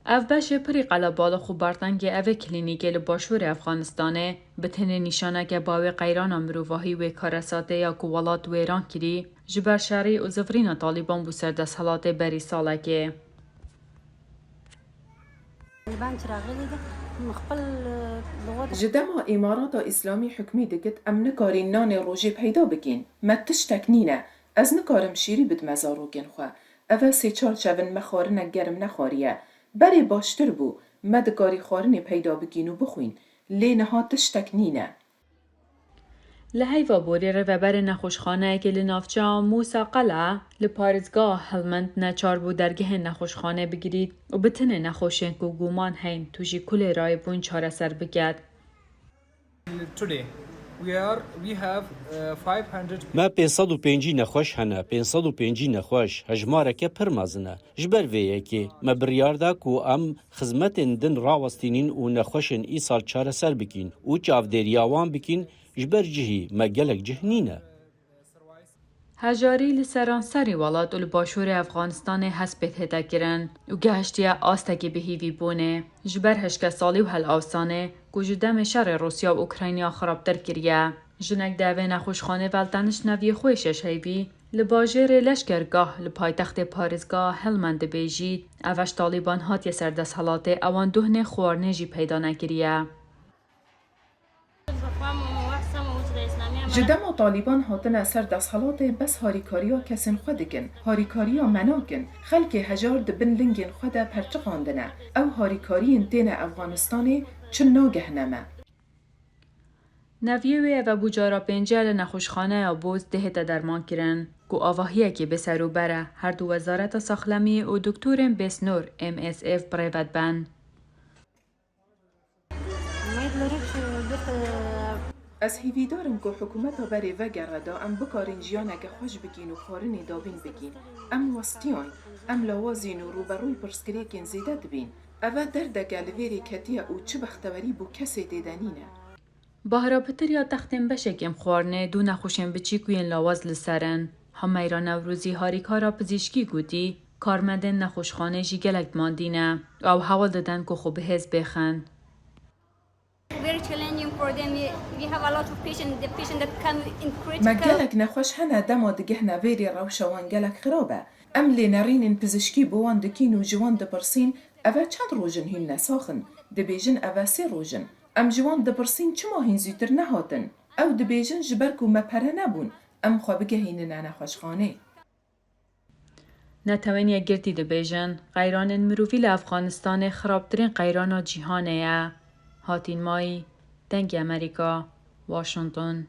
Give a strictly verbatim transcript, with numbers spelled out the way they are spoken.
Ev beşê pirî qelebalix û bertengê ev ê klînîkê li başûrê Efxanistanê bi tenê nîşaneke bawê qeyrana mirovahî wê karesatê ya ku welat wêran kirî, ji ber şerî û zivirîna Talîban bû ser desthilatê berî salekê. Ben çiraxê dide, min xpil, e, li xwe de Ji dema Îmarata Îslamî hukmî dikit, em nikarîn nanê rojê peyda bikîn. Me tiştek nîne. Ez nikarim şîrî bidime zarokên xwe. Eve sê çar çev in me xwarinek germ nexwariye. Berê baştir bû. Me dikarî xwarinê peyda bikîn û bixwîn. Lê niha tiştek nîne. Li heyva borî rêveberê nexweşxaneyekê li navçeya Mûsa Qela li parêzgeha Helmend neçar bû dergehên nexweşxanê bigirît û bi tinê nexweşên ku guman heyn tûjî kolêrayê bûn çareser biket. Today, we are we have uh, five hundred. Me pênc sed û pêncî nexweş hene, pênc sed û pêncî nexweş, hejmareke pir mezin e. Ji ber vê yekê me biryar da ku em xizmetên din rawestînîn û nexweşên îsal çareser bikîn û çavdêriya wan bikîn, ji ber cihî me gelek cih nîne. Hejarî li seranserî welat û li başûrê Efxanistanê hespê tête kirin û gehiştiye astekî bihîvîbûnê. Ji ber hişkesalî û helawsanê ku ji demê şerê Rûsya û Ukrayna xirabtir kiriye. Jinek di evê nexweşxanê ve li teniş neviyê xwe yê şeş heyvî li bajêrê Leşkergah li paytextê parêzgeha Helmend dibêjît, eve ji Talîban hatiye ser desthilatê, ewan duhnê xwarinê jî peyda nekiriye. Ji dema Talîban hatine ser desthilatê bes harîkariya kesên xwe dikin, harîkariya me nakin. Xelkê hejar di bin lingên xwe de perçiqandine. Ew harîkariyên têne Efxanistanê çi nagehne me. Neviyê wê eve bû cara pênce li nexweşxaneya Boz dihête dermankirin, ku avahiyekê bêserûber e, her du Wezareta Saxlemiyê û doktorên bêsnor, M S F, bi rê ve diben. Meyt li rû çû, girt, e, Ez hîvîdar im ku hikûmeta berê vegere da em bikarîn jiyaneke xweş bikîn û xwarinê dabîn bikîn. Em westiyayîn, em lawazîn û rûberûyî pirsgirêkên zêde dibîn. Eve derdeke li vêrê ketiye û çi bextewerî bo kesê tê de nîne. Bahra pitir ya textên beşekê em xwarinê du nexweşên biçîk û yên lawaz li ser in. Hameyra Newrozî harîkara pizîşkî gotî, karmendên nexweşxanê jî gelek dimandî ne û ew hewl didin ku xwe bi hêz bêxin. Very challenging for them. We, we have a lot of patients, the patients that come in Me critical. Gelek nexweş hene dema digihne vêrê rewşa wan gelek xirab e. Em lênerînên pizişkî bi wan dikîn û ji wan dipirsîn, eve çend roj in hîn nesax in? Dibêjin eve sê roj in. Em ji wan dipirsîn çima hîn zûtir nehatin? Ew dibêjin ji ber ku me pere nebûn, em xwe bigehînine nexweşxanê. Netewên Yekgirtî dibêjin, qeyranên mirovî li Efxanistanê xirabtirîn qeyrana cîhanê ye. Hatîn Mayî, Dengê Amerîka, Washington.